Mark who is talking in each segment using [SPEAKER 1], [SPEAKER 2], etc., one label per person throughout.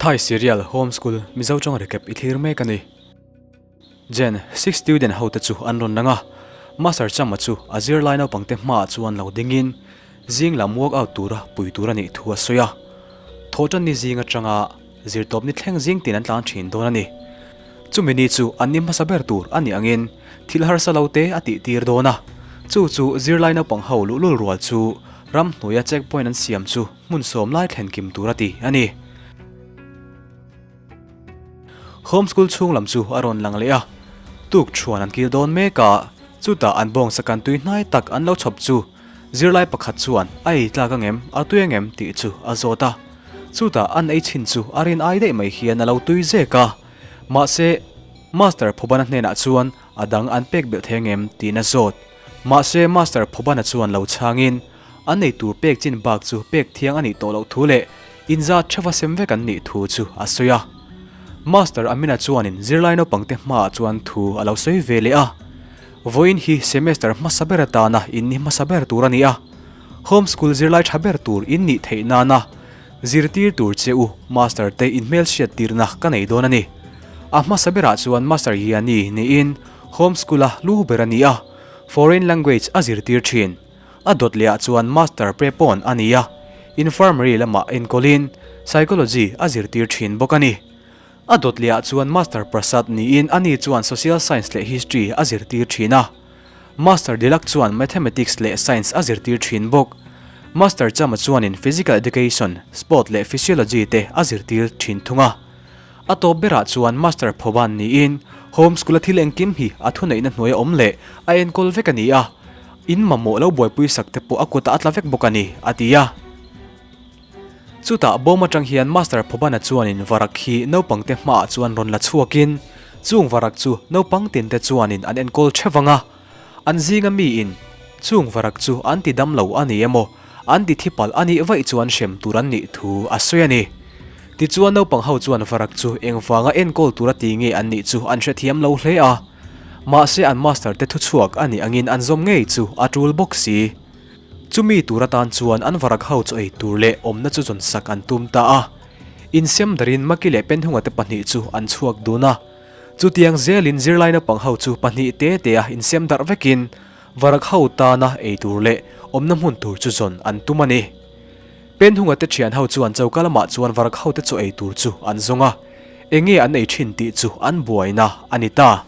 [SPEAKER 1] Thai Serial Home School Mizo tawng recap i thlir mek a ni. Jen, Six student ho te chu an rawn lang a, Master Chama chu a zirlai naupangte hmaah chuan lo dingin zing lam work out tura pui tur a nih thu a sawi a. Thawhtanni zing atanga zirtawp ni thleng zing tin an tlan thin dawn a ni. Chumi ni chu an ni hmasa ber tur a nih angin thil harsa lo te a tih tir dawn a, chu chu zirlai naupang ho luhlul rual chu ramhnuaia check point an siam chu hmun sawm lai thlen kim tur a ti a ni. Home school chhung lam chu a rawn lang leh a, tuk thuan an kil dawn mek a, chutah an bawngsa kan tui hnai tak an lo chhawp chu Zirlai pakhat chuan a ei tlak angem, a tui angem tih chu a zawt a. Chutah an ei chhin chu a rin ai daih mai hian a lo tui zek a. Mahse, Master Phubana hnenah chuan a dang an pek belh thei angem tiin a zawt. Mahse, Master Phubana chuan lo chhangin an ei tur pek chin bak chu pek thiang a nih tawh loh thu leh inzat theuva sem vek an nih thu chu a sawi a. Master Amina chuanin zirlai naupangte hmaah chuan thu a lo sawi ve leh a. Vawiin hi semester hmasa ber atana in ni hmasa ber tur a ni a, home school zirlai tha ber tur in nih theih nana zirtir tur che u master te inhmelhriat tirna ka nei dawn a ni. A hmasa berah chuan Master Yiani niin home school a lu ber a ni a, foreign language a zirtir thin. A dawt lehah chuan Master Prepon a ni a, infirmary lamah enkawlin psychology a zirtir thin bawk a ni. A dawt lehah chuan Master Prasad niin ani chuan Social Science leh History a zirtir thin a. Master Dilak chuan Mathematics leh Science a zirtir thin bawk. Master Chama chuanin Physical Education, Sport leh Physiology te a zirtir thin thung a. A tawp berah chuan Master Phoban niin Home School-a thil engkim hi a thuneihna hnuaia awm leh a enkawl vek a ni a, in mamawh lo buaipui sak te pawh a kutah a tla vek bawk a ni, a ti a. Chutah bawm atang hian Master Phobana chuanin varak hi naupangte hmaah chuan rawn la chhuakin chung varak chu naupang tinte chuanin an enkawl theuh vang a, an zinga miin chung varak chu an ti dam lo a ni emaw an ti thi palh a nih vaih chuan hrem tur an nih thu a sawi a ni. Tichuan naupang ho chuan varak chu engvanga enkawl tura ti nge an nih chu an hrethiam lo hle a, mahse an master te thuchhuak a nih angin an zawm ngei chu a tul bawk si. Chumi tur atan chuan an varak ho chu ei tur leh awmna chu zawn sak an tum ta a. Insiam darin Maki leh Penhunga te pahnih chu an chhuak dun a. Chutiang zelin zirlai naupang ho chu pahnih te te a insiam darh vekin varak ho tana ei tur leh awmna hmun tur chu zawn an tum a ni. Penhunga te thian ho chuan choka lamah chuan varak ho te chaw ei tur chu an zawng a, enge an ei thin tih chu an buaina a ni ta.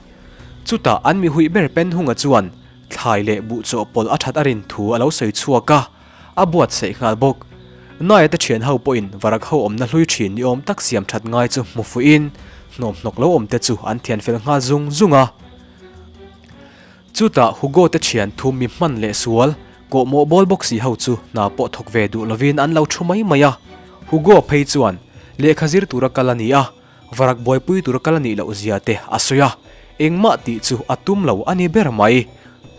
[SPEAKER 1] Chutah an mihuih ber Penhunga chuan Thlai leh buh chawhpawlh a that a rin thu a lo sawi chhuak a, a buatsaih nghal bawk. Naia te thian ho pawhin varak ho awmna hlui thin ni awm tak siam that ngai chu hmu fuhin hnawmhnawk lo awm te chu an thian fel nghal zung zung a. Chutah Hugo te thian thu mi hman leh sual, kawhmawh bawl bawk si ho chu hna pawh thawk ve duh lovin an lo thu mai mai a. Hugo phei chuan lehkha zir tura kal a ni a, Varak buaipui tur kal a nih loh zia te a sawi a, engmah tih chu a tum lo a ni ber mai.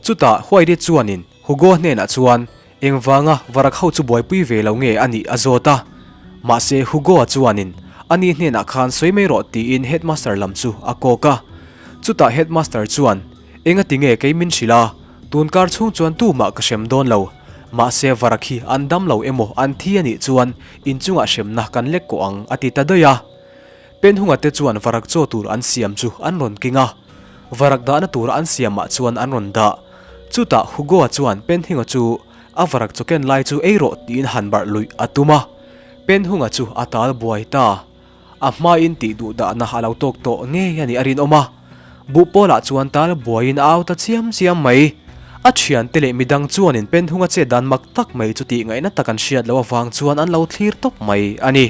[SPEAKER 1] Chutah Huairi chuanin Hugo hnenah chuan engvanga Varak ho chu buaipui ve lo nge a nih a zawt a. Mahse Hugo-a chuanin a ni hnenah khan sawi mai rawh tiin headmaster lam chu a kawk a. Chutah headmaster chuan, Engati nge kei min hrilh a, tunkar chhung chuan tumah ka hrem dawn lo. Mahse Varak hi an dam lo emaw an thi a nih chuan inchungah hremna kan lek kawh ang a ti ta daih a. Penhunga te chuan varak chaw tur an siam chu an rawn keng a, varak dahna tura an siamah chuan an rawn dah. Chutah Hugo-a chuan Penhinga chu a varak chaw ken lai chu ei rawh tiin han barh luih a tum a. Penhunga chu a tal buai ta. A hmain tih duh dahna a lo tawk tawh ngei a nih a rinawm a. Buh pawlah chuan tal buaiin a au ta chiam chiam mai. A thiante leh midang chuanin Penhunga chet dan mak tak mai chu tih ngaihna tak an hriat loh avang chuan an lo thlir tawp mai a ni.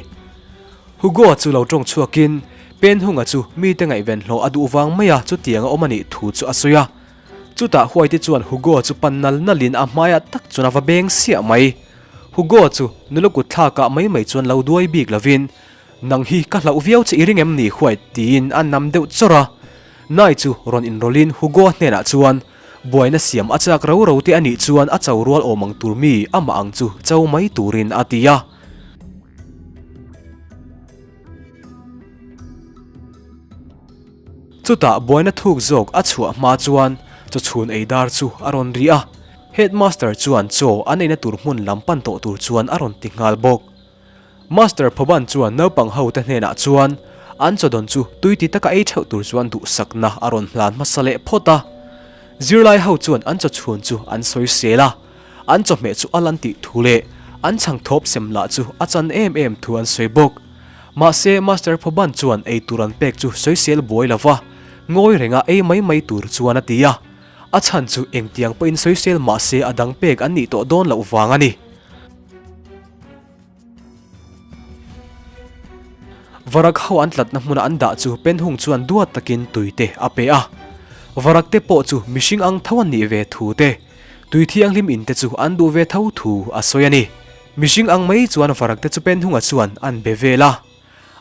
[SPEAKER 1] Hugo-a chu lo tawng chhuakin Penhunga chu mite ngaihven hlawh a duh vang mai a chutiang a awm a nih thu chu a sawi a. Chutah Huaite chuan Hugo-a chu pan nal nalin a hmaiah tak chuan a va beng siah mai. Hugo-a chu nula kut thlakah mai mai chuan lo duai bik lovin, Nang hi ka hlauh viau che i ring em ni Huait? tiin a nam deuh chawrh a. Nai chu rawn inrawlhin Hugo-a hnenah chuan buaina siam a chak ro ro te a nih chuan a cho rual awm ang tur mi amah ang chu cho mai turin a ti a. Chutah buaina thuk zawk a chhuah hma chuan chawchhun ei dar chu a rawn ri a, headmaster chuan chaw an eina tur hmun lam pan tawh tur chuan a rawn ti nghal bawk. Master Phoban chuan naupang ho te hnenah chuan an chawdawn chu tui ti taka ei theuh tur chuan duhsakna a rawn hlan hmasa leh phawt a. Zirlai ho chuan an chawchhun chu an sawi sel a, an chawhmeh chu a lan tih thu leh an chhang thawp sem lah chu a chan em em thu an sawi bawk. Mahse Master Phoban chuan ei tur an pek chu sawisel buai lo va, ngawi renga ei mai mai tur chuan a ti a. A chhan chu engtiang pawhin sawisel mahse a dang pek an nih tawh dawn loh vang a ni. Varak ho an tlatna hmuna an dah chu Penhung chuan duat takin tui te a pe a. Varak te pawh chu mihring ang tho an nih ve thu te, tui thianghlim in te chu an duh ve tho thu a sawi a ni. Mihring ang mai chuan varak te chu Penhunga chuan an be vel a.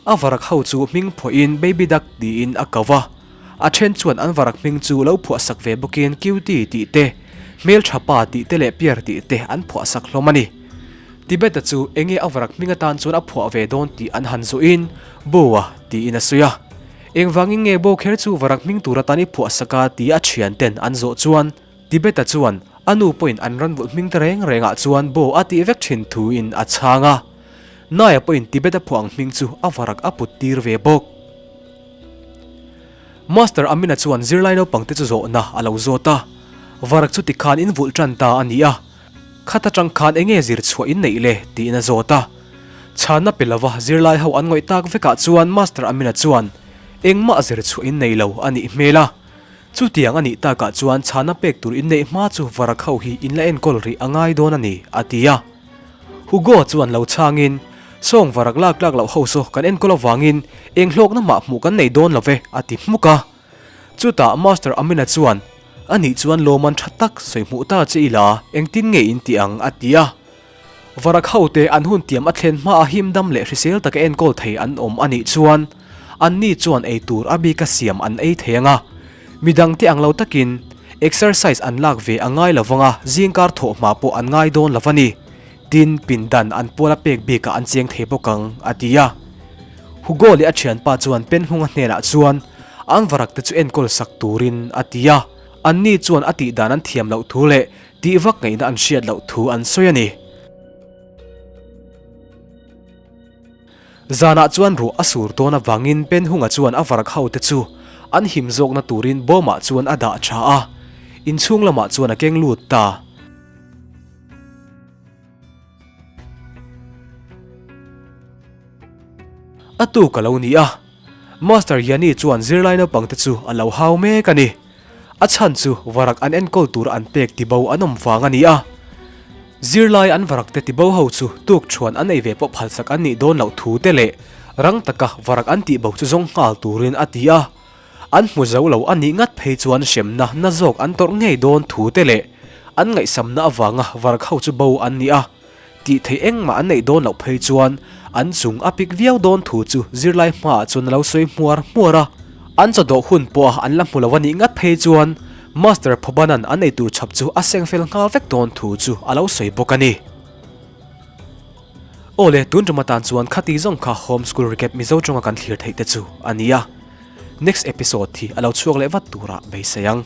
[SPEAKER 1] A varak ho chu hming phuahin Baby Duck tiin a ko va. A then chuan an varak hming chu lo phuahsak ve bawkin Cutie tih te, Hmeltha pa tih te leh Pierre tih te an phuahsak hlawm a ni. Tibet-a chu enge a varak hming atan chuan a phuah ve dawn tih an han zawhin Bo-a tiin a sawi a. Engvangin nge Bo kher chu varak hming tur atan i phuahsak a tia a thianten an zawh chuan Tibet-a chuan a nu pawhin an ranvulh hming te reng rengah chuan Bo a tih vek thin thuin a chhang a. Naia pawhin Tibet-a phuah ang hming chu a varak a put tir ve bawk. Master Amina chuan zirlai naupangte chu zawhna a lo zawt a, Varak chu tikhan in vulh tan ta a ni a, khat atang khan enge zir chhuah in neih le? tiin a zawt a. Chhanna pe lova zirlai ho an ngawih tak vekah chuan Master Amina chuan engmah zir chhuah in nei lo a nih hmel a. Chutiang a nih takah chuan chhanna pek tur in neih hma chu varak ho hi in la enkawl rih a ngai dawn a ni, a ti a. Hugo chuan lo chhangin, Sawng varak lak tlak loh ho saw kan enkawl avangin eng hlawkna mah hmuh kan nei dawn lo ve, a ti hmuk a. Chutah Master Amina chuan, A nih chuan lawman tha tak sawi hmuh ta che ila, engtin nge in ti ang? a ti a. Varak hote an hun tiam a thlen hma a him dam leh hrisel taka enkawl thei an awm a nih chuan anni chuan ei tur a bika siam an ei thei ang a. Midangte ang lo takin exercise an lak ve a ngai lo vang a, zingkar thawh hma pawh an ngai dawn lo a ni. Tin, pindan an puala pek bikah an cheng thei bawk ang, a ti a. Hugo leh a thianpa chuan Penhunga hnenah chuan an varak te chu enkawl sak turin a ti a. Anni chuan a tihdan an thiam loh thu leh Tih vak ngaihna an hriat loh thu an sawi a ni. Zanah chuan ruah a sur dawn avangin Penhunga chuan a varak ho te chu an him zawkna turin bawmah chuan a dah tha a, inchhung lamah chuan a keng lut ta. A tuk a lo ni a, Master Yanni chuan zirlai naupang te chu a lo hau mek a ni. A chhan chu varak an enkawl tur an pek tibo an awm vang a ni a. Zirlai an varak te tibo ho chu tuk thuan an ei ve pawh phalsak an nih dawn loh thu te leh rang taka varak an tihbo chu zawng nghal turin a ti a. An hmu zo lo a nih ngat phei chuan hremna na zawk an tawrh ngei dawn thu te leh an ngaihsamna avanga varak ho chu bo an ni a. Tih theih engmah an neih dawn loh phei chuan an chung a pik viau dawn thu chu zirlai hmaah chuan a lo sawi hmuar hmuar a. An chawdawh hun pawha an la hmu lo a nih ngat phei chuan Master Phawbana'n an eitur chhap chu a seng fel nghal vek dawn thu chu a lo sawi bawk a ni. Aw le, tun tum atan chuan khati zawng kha Home School Recap Mizo tawnga kan thlir theih te chu a ni a. Next episode hi a lo chhuak leh vat turah beisei ang.